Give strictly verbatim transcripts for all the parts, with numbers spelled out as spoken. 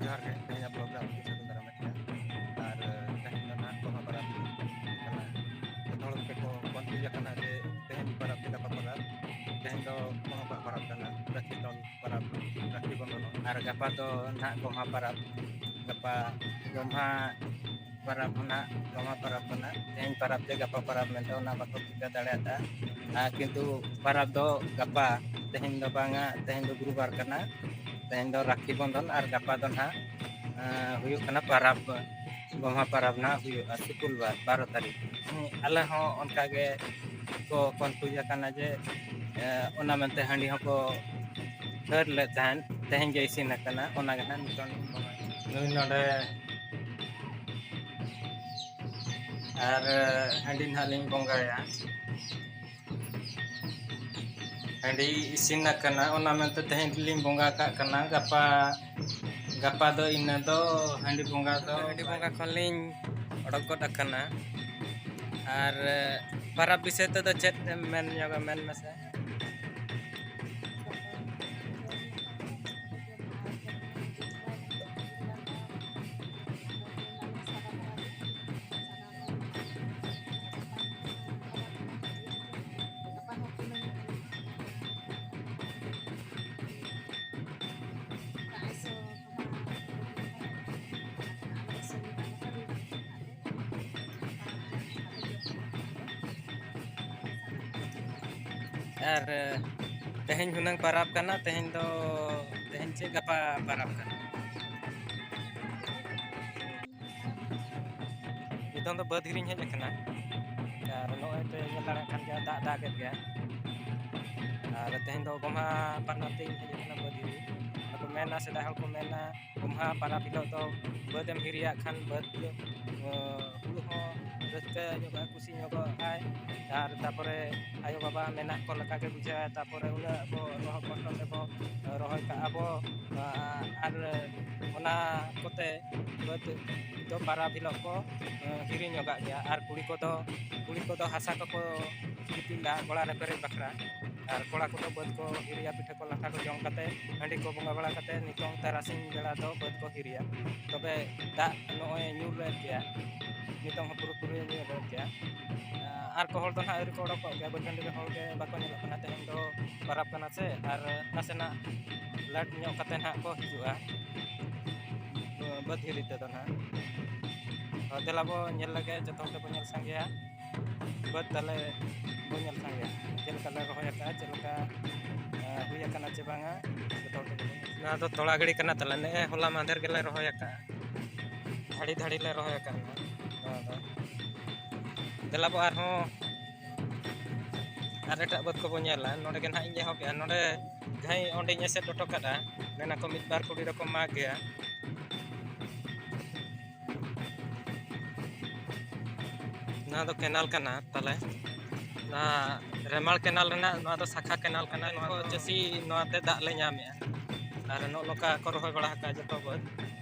ᱡᱚᱦᱟᱨ ᱜᱮ, ᱛᱮᱦᱮᱧᱟᱜ program ᱤᱧ ᱥᱟᱹᱜᱩᱱ ᱫᱟᱨᱟᱢᱮᱫ ᱜᱮᱭᱟ᱾ ᱟᱨ, ᱮ, ᱛᱮᱦᱮᱧ ᱫᱚ ᱱᱟᱦᱟᱜ ᱜᱚᱢᱦᱟ ᱯᱚᱨᱚᱵᱽ ᱠᱟᱱᱟ᱾ ᱡᱚᱛᱚ ᱦᱚᱲ ᱜᱮᱠᱚ confuse ᱟᱠᱟᱱᱟ ᱡᱮ ᱛᱮᱦᱮᱧ ᱯᱚᱨᱚᱵᱽ ᱥᱮ ᱜᱟᱯᱟ ᱯᱚᱨᱚᱵᱽ᱾ ᱛᱮᱦᱮᱧ ᱫᱚ ᱜᱚᱢᱦᱟ ᱯᱚᱨᱚᱵᱽ ᱠᱟᱱᱟ, ᱨᱟᱹᱠᱷᱤ ᱫᱚᱱ ᱯᱚᱨᱚᱵᱽ, ᱨᱟᱹᱠᱷᱤ ᱵᱚᱱᱫᱚᱱ᱾ ᱟᱨ ᱜᱟᱯᱟ ᱫᱚ ᱱᱟᱦᱟᱜ ᱜᱚᱢᱦᱟ ᱯᱚᱨᱚᱵᱽ, ᱜᱟᱯᱟ ᱜᱚᱢᱦᱟ ᱯᱚᱨᱚᱵᱽ ᱦᱚᱸ ᱱᱟᱦᱟᱜ ᱜᱚᱢᱦᱟ ᱯᱚᱨᱚᱵᱽ ᱠᱟᱱᱟ᱾ ᱛᱮᱦᱮᱧ ᱯᱚᱨᱚᱵᱽ ᱪᱮ ᱜᱟᱯᱟ ᱯᱚᱨᱚᱵᱽ ᱢᱮᱱᱛᱮ ᱚᱱᱟ ᱵᱟᱠᱚ ᱴᱷᱤᱠᱟᱹ ᱫᱟᱲᱮᱭᱟᱫᱟ᱾ ᱟᱨ ᱠᱤᱱᱛᱩ ᱯᱚᱨᱚᱵᱽ ᱫᱚ ᱜᱟᱯᱟ, ᱛᱮᱦᱮᱧ ᱫᱚ ᱵᱟᱝᱟ, ᱛᱮᱦᱮᱧ ᱫᱚ ᱜᱩᱨᱩᱵᱟᱨ ᱠᱟᱱᱟ᱾ ᱛᱮᱦᱮᱧ ᱫᱚ ᱨᱟᱹᱠᱷᱤ ᱵᱚᱱᱫᱚᱱ ᱟᱨ ᱜᱟᱯᱟ ᱫᱚ ᱱᱟᱦᱟᱜ, ᱮᱸ, ᱦᱩᱭᱩᱜ ᱠᱟᱱᱟ ᱯᱟᱨᱟᱵᱽ, ᱜᱚᱢᱦᱟ ᱯᱟᱨᱟᱵᱽ ᱱᱟᱦᱟᱜ ᱦᱩᱭᱩᱜᱼᱟ ᱥᱩᱠᱩᱞᱵᱟᱨ, ᱵᱟᱨᱚ ᱛᱟᱹᱨᱤᱠᱷ᱾ ᱦᱩᱸ, ᱟᱞᱮ ᱦᱚᱸ ᱚᱱᱠᱟ ᱜᱮ ᱠᱚ confuse ᱟᱠᱟᱱᱟ ᱡᱮ, ᱮᱸ, ᱚᱱᱟ ᱢᱮᱱᱛᱮ ᱦᱟᱺᱰᱤ ᱦᱚᱸᱠᱚ ᱦᱟᱹᱨ ᱞᱮᱫ ᱛᱟᱦᱮᱸᱫ, ᱛᱮᱦᱮᱧ ᱜᱮ ᱤᱥᱤᱱ ᱟᱠᱟᱱᱟ, ᱚᱱᱟ ᱜᱮ ᱱᱟᱦᱟᱜ ᱱᱤᱛᱚᱝ ᱞᱤᱧ ᱵᱚᱸᱜᱟᱭᱟ᱾ ᱱᱩᱭ ᱱᱚᱰᱮ ᱟᱨ ᱦᱟᱺᱰᱤ ᱱᱟᱦᱟᱜ ᱞᱤᱧ ᱵᱚᱸᱜᱟᱭᱟ᱾ ᱦᱟᱺᱰᱤ ᱤᱥᱤᱱ ᱟᱠᱟᱱᱟ, ᱚᱱᱟ ᱢᱮᱱᱛᱮ ᱛᱮᱦᱮᱧ ᱞᱤᱧ ᱵᱚᱸᱜᱟ ᱠᱟᱜ ᱠᱟᱱᱟ᱾ ᱜᱟᱯᱟ, ᱜᱟᱯᱟ ᱫᱚ ᱤᱱᱟᱹ ᱫᱚ ᱦᱟᱺᱰᱤ ᱵᱚᱸᱜᱟ ᱫᱚ ᱦᱟᱺᱰᱤ ᱵᱚᱸᱜᱟ ᱠᱷᱚᱱ ᱞᱤᱧ ᱚᱰᱚᱠ ᱜᱚᱫ ᱟᱠᱟᱱᱟ᱾ ᱟᱨ ᱯᱟᱨᱟᱵᱽ ᱵᱤᱥᱚᱭ ᱛᱮᱫᱚ ᱪᱮᱫ ᱮᱢ ᱢᱮᱱ ᱧᱚᱜᱟ, ᱢᱮᱱ ᱢᱮᱥᱮ? ᱟᱨ, ᱮ, ᱛᱮᱦᱮᱧ ᱦᱩᱱᱟᱹᱝ ᱯᱟᱨᱟᱵᱽ ᱠᱟᱱᱟ, ᱛᱮᱦᱮᱧ ᱫᱚ, ᱛᱮᱦᱮᱧ ᱪᱮ ᱜᱟᱯᱟ ᱯᱟᱨᱟᱵᱽ ᱠᱟᱱᱟ? ᱱᱤᱛᱚᱝ ᱫᱚ ᱵᱟᱹᱫᱽ ᱦᱤᱨᱤᱧ ᱦᱮᱡ ᱟᱠᱟᱱᱟ᱾ ᱟᱨ ᱱᱚᱜᱼᱚᱭ ᱯᱮ ᱧᱮᱞ ᱫᱟᱲᱮᱭᱟᱜ ᱠᱟᱱ ᱜᱮᱭᱟ, ᱫᱟᱜ ᱫᱟᱜᱮᱫ ᱜᱮᱭᱟ᱾ ᱟᱨ ᱛᱮᱦᱮᱧ ᱫᱚ ᱜᱚᱢᱦᱟ ᱯᱟᱞᱟᱣ ᱛᱮᱧ ᱦᱮᱡ ᱟᱠᱟᱱᱟ ᱵᱟᱹᱫᱽ ᱦᱤᱨᱤ᱾ ᱟᱫᱚ ᱢᱮᱱᱟ, ᱥᱮᱫᱟᱭ ᱦᱚᱲ ᱠᱚ ᱢᱮᱱᱟ, ᱜᱚᱢᱦᱟ ᱯᱟᱨᱟᱵᱽ ᱦᱤᱞᱳᱜ ᱫᱚ ᱵᱟᱹᱫᱽ ᱮᱢ ᱦᱤᱨᱤᱭᱟᱜ ᱠᱷᱟᱱ ᱵᱟᱹᱫᱽ, ᱮ, ᱦᱩᱲᱩ ᱦᱚᱸ ᱨᱟᱹᱥᱠᱟᱹ ᱧᱚᱜᱚᱜᱼᱟ, ᱠᱩᱥᱤ ᱧᱚᱜᱚᱜ ᱟᱭ᱾ ᱟᱨ ᱛᱟᱯᱚᱨᱮ ᱟᱭᱳ ᱵᱟᱵᱟ ᱢᱮᱱᱟᱜ ᱠᱚ ᱞᱮᱠᱟ ᱜᱮ ᱵᱩᱡᱷᱟᱹᱜᱼᱟ᱾ ᱛᱟᱯᱚᱨᱮ ᱩᱱᱟᱹᱜ ᱟᱵᱚ ᱞᱚᱦᱚᱫ ᱠᱚᱥᱴᱚ ᱛᱮᱵᱚ ᱨᱚᱦᱚᱭ ᱠᱟᱜᱼᱟ ᱵᱚ, ᱟ-, ᱟᱨ ᱚᱱᱟ ᱠᱚᱛᱮ ᱵᱟᱹᱫᱽ ᱫᱚ ᱯᱟᱨᱟᱵᱽ ᱦᱤᱞᱳᱜ ᱠᱚ, ᱮ, ᱦᱤᱨᱤ ᱧᱚᱜᱟᱜ ᱜᱮᱭᱟ᱾ ᱟᱨ ᱠᱩᱲᱤ ᱠᱚᱫᱚ, ᱠᱩᱲᱤ ᱠᱚᱫᱚ ᱦᱟᱥᱟ ᱠᱚᱠᱚ ᱫᱤᱯᱤᱞᱟ ᱜᱚᱲᱟ ᱨᱮ ᱯᱮᱨᱮᱡ ᱵᱟᱠᱷᱨᱟ᱾ ᱟᱨ ᱠᱚᱲᱟ ᱠᱚᱫᱚ ᱵᱟᱹᱫᱽ ᱠᱚ ᱦᱤᱨᱤᱭᱟ, ᱯᱤᱴᱷᱟᱹ ᱠᱚ ᱞᱟᱴᱷᱟ ᱠᱚ ᱡᱚᱢ ᱠᱟᱛᱮ, ᱦᱟᱺᱰᱤ ᱠᱚ ᱵᱚᱸᱜᱟ ᱵᱟᱲᱟ ᱠᱟᱛᱮ, ᱱᱤᱛᱚᱝ ᱛᱟᱨᱟᱥᱤᱧ ᱵᱮᱲᱟ ᱫᱚ ᱵᱟᱹᱫᱽ ᱠᱚ ᱦᱤᱨᱤᱭᱟ᱾ ᱛᱚᱵᱮ ᱫᱟᱜ ᱱᱚᱜᱼᱚᱭ ᱧᱩᱨ ᱞᱮᱫ ᱜᱮᱭᱟ, ᱱᱤᱛᱚᱝ ᱦᱚᱸ ᱯᱩᱨᱟᱹᱯᱩᱨᱤ ᱧᱩᱨ ᱞᱮᱫ ᱜᱮᱭᱟ᱾ ᱟᱨ ᱠᱚ ᱦᱚᱲ ᱫᱚ ᱱᱟᱦᱟᱜ ᱟᱹᱣᱨᱤ ᱠᱚ ᱚᱰᱚᱠᱚᱜ ᱜᱮᱭᱟ, ᱵᱟᱹᱫᱽ ᱴᱟᱺᱰᱤ ᱨᱮ ᱦᱚᱲ ᱜᱮ ᱵᱟᱠᱚ ᱧᱮᱞᱚᱜ ᱠᱟᱱᱟ᱾ ᱛᱮᱦᱮᱧ ᱫᱚ ᱯᱟᱨᱟᱵᱽ ᱠᱟᱱᱟ ᱥᱮ, ᱟᱨ ᱱᱟᱥᱮᱱᱟᱜ ᱞᱮᱴ ᱧᱚᱜ ᱠᱟᱛᱮ ᱱᱟᱦᱟᱜ ᱠᱚ ᱦᱤᱡᱩᱜᱼᱟ ᱵᱟᱹᱫᱽ ᱦᱤᱨᱤ ᱛᱮᱫᱚ ᱱᱟᱦᱟᱜ᱾ ᱦᱚᱸ, ᱫᱮᱞᱟ ᱵᱚ ᱧᱮᱞ ᱞᱮᱜᱮ, ᱡᱚᱛᱚ ᱦᱚᱲ ᱛᱮᱵᱚ ᱧᱮᱞ ᱥᱟᱸᱜᱮᱭᱟ᱾ ᱵᱟᱹᱫᱽ ᱛᱟᱞᱮ ᱵᱚ ᱧᱮᱞ ᱥᱟᱸᱜᱮᱭᱟ, ᱪᱮᱫ ᱞᱮᱠᱟ ᱞᱮ ᱨᱚᱦᱚᱭ ᱟᱠᱟᱫᱼᱟ, ᱪᱮᱫ ᱞᱮᱠᱟ, ᱮ, ᱦᱩᱭ ᱟᱠᱟᱱᱟ ᱪᱮ ᱵᱟᱝᱟ, ᱡᱚᱛᱚ ᱦᱚᱲ ᱛᱮᱵᱚ ᱧᱮᱞ᱾ ᱱᱚᱣᱟ ᱫᱚ ᱛᱚᱲᱟ ᱜᱤᱲᱤ ᱠᱟᱱᱟ ᱛᱟᱞᱮ, ᱱᱮᱜᱼᱮ ᱦᱚᱞᱟ ᱢᱟᱦᱫᱮᱨ ᱜᱮᱞᱮ ᱨᱚᱦᱚᱭ ᱟᱠᱟᱫᱼᱟ, ᱫᱷᱟᱹᱲᱤ ᱫᱷᱟᱹᱲᱤ ᱞᱮ ᱨᱚᱦᱚᱭ ᱟᱠᱟᱫᱼᱟ ᱱᱚᱣᱟ ᱫᱚ᱾ ᱫᱮᱞᱟ ᱵᱚ ᱟᱨᱦᱚᱸ ᱟᱨ ᱮᱴᱟᱜ ᱵᱟᱹᱫᱽ ᱠᱚᱵᱚ ᱧᱮᱞᱟ᱾ ᱱᱚᱰᱮ ᱜᱮ ᱱᱟᱦᱟᱜ ᱤᱧ ᱮᱦᱚᱵᱮᱜᱼᱟ᱾ ᱱᱚᱰᱮ ᱡᱟᱦᱟᱸᱭ ᱚᱸᱰᱮᱧ ᱮᱥᱮᱫ ᱦᱚᱴᱚ ᱠᱟᱜᱼᱟ, ᱢᱮᱱᱟᱠᱚ ᱢᱤᱫ ᱵᱟᱨ ᱠᱩᱲᱤ ᱫᱚᱠᱚ ᱢᱟᱜᱽ ᱜᱮᱭᱟ᱾ ᱱᱚᱣᱟ ᱫᱚ ᱠᱮᱱᱟᱞ ᱠᱟᱱᱟ ᱛᱟᱞᱮ, ᱱᱚᱣᱟ ᱨᱮᱢᱟᱞ ᱠᱮᱱᱟᱞ ᱨᱮᱱᱟᱜ ᱱᱚᱣᱟ ᱫᱚ ᱥᱟᱠᱷᱟ ᱠᱮᱱᱟᱞ ᱠᱟᱱᱟ᱾ ᱱᱚᱣᱟ ᱠᱚ ᱪᱟᱹᱥᱤ ᱱᱚᱣᱟᱛᱮ ᱫᱟᱜ ᱞᱮ ᱧᱟᱢᱮᱜᱼᱟ᱾ ᱟᱨ ᱱᱚᱜᱼᱚ ᱱᱚᱝᱠᱟ ᱠᱚ ᱨᱚᱦᱚᱭ ᱵᱟᱲᱟ ᱟᱠᱟᱫᱼᱟ ᱡᱚᱛᱚ ᱵᱟᱹᱫᱽ᱾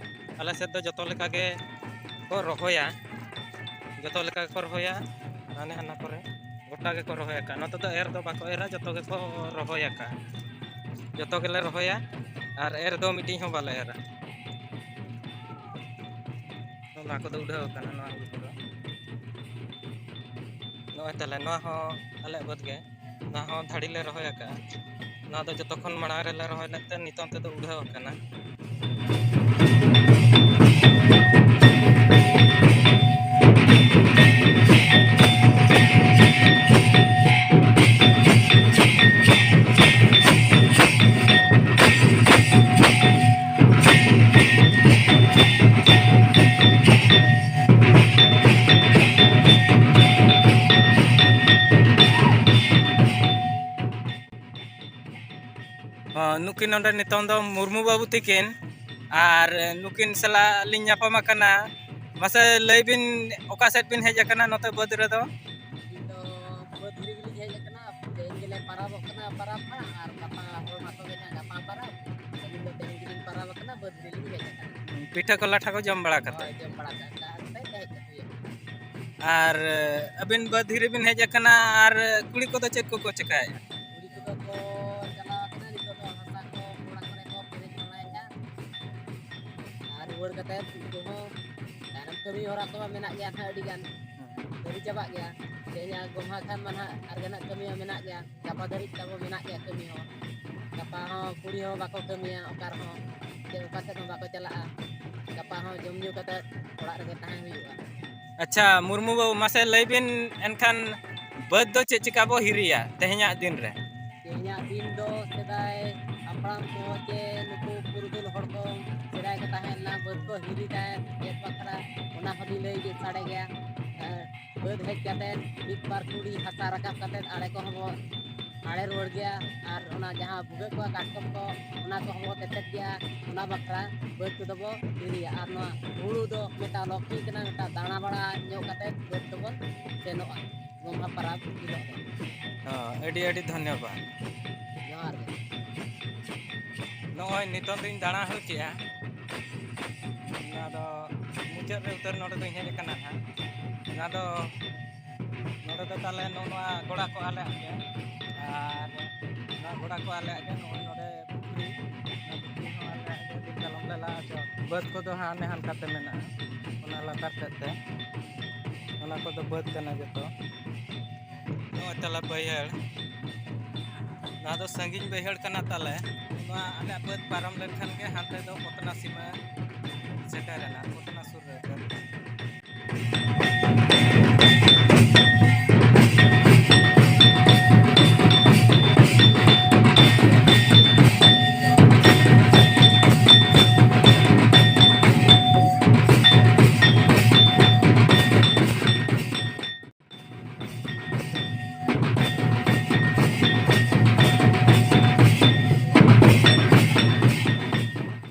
ᱟᱞᱮ ᱥᱮᱫ ᱫᱚ ᱡᱚᱛᱚ ᱞᱮᱠᱟ ᱜᱮ ᱠᱚ ᱨᱚᱦᱚᱭᱟ, ᱡᱚᱛᱚ ᱞᱮᱠᱟ ᱜᱮᱠᱚ ᱨᱚᱦᱚᱭᱟ᱾ ᱦᱟᱱᱮ ᱦᱟᱱᱟ ᱠᱚᱨᱮ ᱜᱚᱴᱟ ᱜᱮᱠᱚ ᱨᱚᱦᱚᱭ ᱟᱠᱟᱫᱼᱟ᱾ ᱱᱚᱛᱮ ᱫᱚ ᱮᱨ ᱫᱚ ᱵᱟᱠᱚ ᱮᱨᱟ, ᱡᱚᱛᱚ ᱜᱮᱠᱚ ᱨᱚᱦᱚᱭ ᱟᱠᱟᱫᱼᱟ᱾ ᱡᱚᱛᱚ ᱜᱮᱞᱮ ᱨᱚᱦᱚᱭᱟ, ᱟᱨ ᱮᱨ ᱫᱚ ᱢᱤᱫᱴᱤᱡ ᱦᱚᱸ ᱵᱟᱞᱮ ᱮᱨᱟ᱾ ᱱᱚᱣᱟ ᱠᱚᱫᱚ ᱩᱰᱷᱟᱹᱣ ᱟᱠᱟᱱᱟ, ᱱᱚᱣᱟ ᱦᱩᱲᱩ ᱠᱚᱫᱚ᱾ ᱱᱚᱜᱼᱚᱭ ᱛᱟᱦᱞᱮ ᱱᱚᱣᱟ ᱦᱚᱸ ᱟᱞᱮᱭᱟᱜ ᱵᱟᱹᱫᱽ ᱜᱮ, ᱱᱚᱣᱟ ᱦᱚᱸ ᱫᱷᱟᱹᱲᱤ ᱞᱮ ᱨᱚᱦᱚᱭ ᱟᱠᱟᱫᱼᱟ᱾ ᱱᱚᱣᱟ ᱫᱚ ᱡᱚᱛᱚ ᱠᱷᱚᱱ ᱢᱟᱲᱟᱝ ᱨᱮᱞᱮ ᱨᱚᱦᱚᱭ ᱞᱮᱫ ᱛᱮ ᱱᱤᱛᱚᱝ ᱛᱮᱫᱚ ᱩᱰᱷᱟᱹᱣ ᱟᱠᱟᱱᱟ᱾ ᱦᱚᱸ, ᱱᱩᱠᱤᱱ ᱱᱚᱰᱮ ᱱᱤᱛᱚᱝ ᱫᱚ ᱢᱩᱨᱢᱩ ᱵᱟᱹᱵᱩ ᱛᱤᱠᱤᱱ, ᱟᱨ ᱱᱩᱠᱤᱱ ᱥᱟᱞᱟᱜ ᱞᱤᱧ ᱧᱟᱯᱟᱢ ᱟᱠᱟᱱᱟ᱾ ᱢᱟᱥᱮ ᱞᱟᱹᱭ ᱵᱤᱱ, ᱚᱠᱟ ᱥᱮᱫ ᱵᱤᱱ ᱦᱮᱡ ᱟᱠᱟᱱᱟ ᱱᱚᱛᱮ ᱵᱟᱹᱫᱽ ᱨᱮᱫᱚ? ᱤᱧ ᱫᱚ ᱵᱟᱹᱫᱽ ᱦᱤᱨᱤ ᱜᱮᱞᱤᱧ ᱦᱮᱡ ᱟᱠᱟᱱᱟ᱾ ᱛᱮᱦᱮᱧ ᱜᱮᱞᱮ ᱯᱟᱨᱟᱵᱚᱜ ᱠᱟᱱᱟ ᱯᱟᱨᱟᱵᱽ ᱢᱟ, ᱟᱨ ᱜᱟᱯᱟ ᱦᱚᱲ ᱢᱟᱛᱚ ᱢᱮᱱᱟ ᱜᱟᱯᱟ ᱯᱟᱨᱟᱵᱽ᱾ ᱟᱹᱞᱤᱧ ᱫᱚ ᱛᱮᱦᱮᱧ ᱜᱮᱞᱤᱧ ᱯᱟᱨᱟᱵᱽ ᱟᱠᱟᱱᱟ, ᱵᱟᱹᱫᱽ ᱦᱤᱨᱤ ᱞᱤᱧ ᱦᱮᱡ ᱟᱠᱟᱱᱟ᱾ ᱯᱤᱴᱷᱟᱹ ᱠᱚ ᱞᱟᱴᱷᱟ ᱠᱚ ᱡᱚᱢ ᱵᱟᱲᱟ ᱠᱟᱛᱮ? ᱦᱳᱭ, ᱡᱚᱢ ᱵᱟᱲᱟ ᱠᱟᱛᱮ ᱦᱮᱡ ᱦᱩᱭ ᱟᱠᱟᱱᱟ᱾ ᱟᱨ ᱟᱹᱵᱤᱱ ᱵᱟᱹᱫᱽ ᱦᱤᱨᱤ ᱵᱤᱱ ᱦᱮᱡ ᱟᱠᱟᱱᱟ, ᱟᱨ ᱠᱩᱲᱤ ᱠᱚᱫᱚ ᱪᱮᱫ ᱠᱚᱠᱚ ᱪᱮᱠᱟᱭᱮᱫᱼᱟ? ᱠᱩᱲᱤ ᱠᱚᱫᱚ ᱨᱩᱣᱟᱹᱲ ᱠᱟᱛᱮ ᱩᱱᱠᱩ ᱦᱚᱸ ᱛᱟᱭᱱᱚᱢ ᱠᱟᱹᱢᱤ ᱦᱚᱨᱟ ᱠᱚᱢᱟ ᱢᱮᱱᱟᱜ ᱜᱮᱭᱟ ᱱᱟᱦᱟᱜ ᱟᱹᱰᱤ ᱜᱟᱱ᱾ ᱦᱮᱸ᱾ ᱠᱟᱹᱢᱤ ᱪᱟᱵᱟᱜ ᱜᱮᱭᱟ᱾ ᱛᱮᱦᱮᱧᱟᱜ ᱜᱚᱢᱦᱟ ᱠᱷᱟᱱ ᱢᱟ ᱱᱟᱦᱟᱜ ᱟᱨ ᱜᱟᱱᱟᱜ ᱠᱟᱹᱢᱤ ᱢᱟ ᱢᱮᱱᱟᱜ ᱜᱮᱭᱟ, ᱜᱟᱯᱟ ᱫᱷᱟᱹᱨᱤᱡ ᱛᱟᱵᱚ ᱢᱮᱱᱟᱜ ᱜᱮᱭᱟ ᱠᱟᱹᱢᱤ ᱦᱚᱸ᱾ ᱜᱟᱯᱟ ᱦᱚᱸ ᱠᱩᱲᱤ ᱦᱚᱸ ᱵᱟᱠᱚ ᱠᱟᱹᱢᱤᱭᱟ ᱚᱠᱟ ᱨᱮᱦᱚᱸ, ᱪᱮ ᱚᱠᱟ ᱥᱮᱫ ᱦᱚᱸ ᱵᱟᱠᱚ ᱪᱟᱞᱟᱜᱼᱟ᱾ ᱜᱟᱯᱟ ᱦᱚᱸ ᱡᱚᱢ ᱧᱩ ᱠᱟᱛᱮ ᱚᱲᱟᱜ ᱨᱮᱜᱮ ᱛᱟᱦᱮᱸ ᱦᱩᱭᱩᱜᱼᱟ᱾ ᱟᱪᱪᱷᱟ ᱢᱩᱨᱢᱩ ᱵᱟᱹᱵᱩ, ᱢᱟᱥᱮ ᱞᱟᱹᱭ ᱵᱤᱱ ᱮᱱᱠᱷᱟᱱ, ᱵᱟᱹᱫᱽ ᱫᱚ ᱪᱮᱫ ᱪᱤᱠᱟ ᱵᱚ ᱦᱤᱨᱤᱭᱟ ᱛᱮᱦᱮᱧᱟᱜ ᱫᱤᱱ ᱨᱮ? ᱛᱮᱦᱮᱧᱟᱜ ᱫᱤᱱ ᱫᱚ ᱥᱮᱫᱟᱭ ᱦᱟᱯᱲᱟᱢ ᱠᱚ ᱪᱮ ᱱᱩᱠᱩ ᱯᱩᱨᱩᱫᱷᱩᱞ ᱦᱚᱲ ᱠᱚ ᱥᱮᱫᱟᱭ ᱠᱚ ᱛᱟᱦᱮᱸ ᱞᱮᱱᱟ, ᱵᱟᱹᱫᱽ ᱠᱚ ᱦᱤᱨᱤ ᱛᱟᱦᱮᱸᱫ ᱪᱮᱫ ᱵᱟᱠᱷᱨᱟ, ᱚᱱᱟ ᱦᱚᱸᱞᱤᱧ ᱞᱟᱹᱭ ᱥᱟᱰᱮ ᱜᱮᱭᱟ᱾ ᱮᱸ, ᱵᱟᱹᱫᱽ ᱦᱮᱡ ᱠᱟᱛᱮ ᱢᱤᱫ ᱵᱟᱨ ᱠᱩᱲᱤ ᱦᱟᱥᱟ ᱨᱟᱠᱟᱵ ᱠᱟᱛᱮ ᱟᱲᱮ ᱠᱚᱦᱚᱸ ᱵᱚ ᱟᱲᱮ ᱨᱩᱣᱟᱹᱲ ᱜᱮᱭᱟ᱾ ᱟᱨ ᱚᱱᱟ ᱡᱟᱦᱟᱸ ᱵᱷᱩᱜᱟᱹᱜ ᱠᱚᱜᱼᱟ ᱠᱟᱴᱠᱚᱢ ᱠᱚ, ᱚᱱᱟ ᱠᱚᱦᱚᱸ ᱵᱚ ᱛᱮᱛᱮᱫ ᱜᱮᱭᱟ᱾ ᱚᱱᱟ ᱵᱟᱠᱷᱨᱟ ᱵᱟᱹᱫᱽ ᱠᱚᱫᱚ ᱵᱚ ᱦᱤᱨᱤᱭᱟ᱾ ᱟᱨ ᱱᱚᱣᱟ ᱦᱩᱲᱩ ᱫᱚ ᱢᱤᱫᱴᱟᱝ ᱞᱚᱠᱠᱷᱤ ᱠᱟᱱᱟ, ᱢᱤᱫᱴᱟᱝ ᱫᱟᱬᱟ ᱵᱟᱲᱟ ᱧᱚᱜ ᱠᱟᱛᱮ ᱵᱟᱹᱫᱽ ᱫᱚᱵᱚᱱ ᱥᱮᱱᱚᱜᱼᱟ ᱜᱚᱢᱦᱟ ᱯᱟᱨᱟᱵᱽ ᱦᱤᱞᱳᱜ ᱫᱚ᱾ ᱦᱚᱸ, ᱟᱹᱰᱤ ᱟᱹᱰᱤ ᱫᱷᱚᱱᱭᱚᱵᱟᱫ᱾ ᱡᱚᱦᱟᱨ ᱜᱮ᱾ ᱱᱚᱜᱼᱚᱭ ᱱᱤᱛᱚᱝ ᱫᱚᱧ ᱫᱟᱬᱟ ᱦᱩᱭ ᱠᱮᱜᱼᱟ᱾ ᱚᱱᱟ ᱫᱚ ᱢᱩᱪᱟᱹᱫ ᱨᱮ ᱩᱛᱟᱹᱨ ᱱᱚᱰᱮ ᱫᱚᱧ ᱦᱮᱡ ᱟᱠᱟᱱᱟ ᱦᱟᱸᱜ᱾ ᱚᱱᱟ ᱫᱚ ᱱᱚᱰᱮ ᱫᱚ ᱛᱟᱦᱞᱮ ᱱᱚᱜᱼᱚ ᱱᱚᱣᱟ ᱜᱚᱲᱟ ᱠᱚ ᱟᱞᱮᱭᱟᱜ ᱜᱮ᱾ ᱟᱨ ᱱᱚᱣᱟ ᱜᱚᱲᱟ ᱠᱚ ᱟᱞᱮᱭᱟᱜ ᱜᱮ᱾ ᱱᱚᱜᱼᱚᱭ ᱱᱚᱰᱮ ᱯᱩᱠᱷᱨᱤ, ᱚᱱᱟ ᱯᱩᱠᱷᱨᱤ ᱦᱚᱸ ᱟᱞᱮᱭᱟᱜ ᱜᱮ᱾ ᱫᱤᱱ ᱠᱟᱞᱚᱢ ᱞᱮ ᱞᱟ ᱦᱚᱪᱚ᱾ ᱵᱟᱹᱫᱽ ᱠᱚᱫᱚ ᱦᱟᱸᱜ ᱦᱟᱱᱮ ᱦᱟᱱᱠᱟ ᱛᱮ ᱢᱮᱱᱟᱜᱼᱟ, ᱚᱱᱟ ᱞᱟᱛᱟᱨ ᱥᱮᱫ ᱛᱮ᱾ ᱚᱱᱟ ᱠᱚᱫᱚ ᱵᱟᱹᱫᱽ ᱠᱟᱱᱟ ᱡᱚᱛᱚ᱾ ᱱᱚᱜᱼᱚᱭ ᱛᱟᱞᱮ ᱵᱟᱹᱭᱦᱟᱹᱲ, ᱱᱚᱣᱟ ᱫᱚ ᱥᱟᱺᱜᱤᱧ ᱵᱟᱹᱭᱦᱟᱹᱲ ᱠᱟᱱᱟ ᱛᱟᱞᱮ᱾ ᱱᱚᱣᱟ ᱟᱞᱮᱭᱟᱜ ᱵᱟᱹᱫᱽ ᱯᱟᱨᱚᱢ ᱞᱮᱱᱠᱷᱟᱱ ᱜᱮ ᱦᱟᱱᱛᱮ ᱫᱚ ᱯᱚᱛᱱᱟ ᱥᱤᱢᱟᱹ,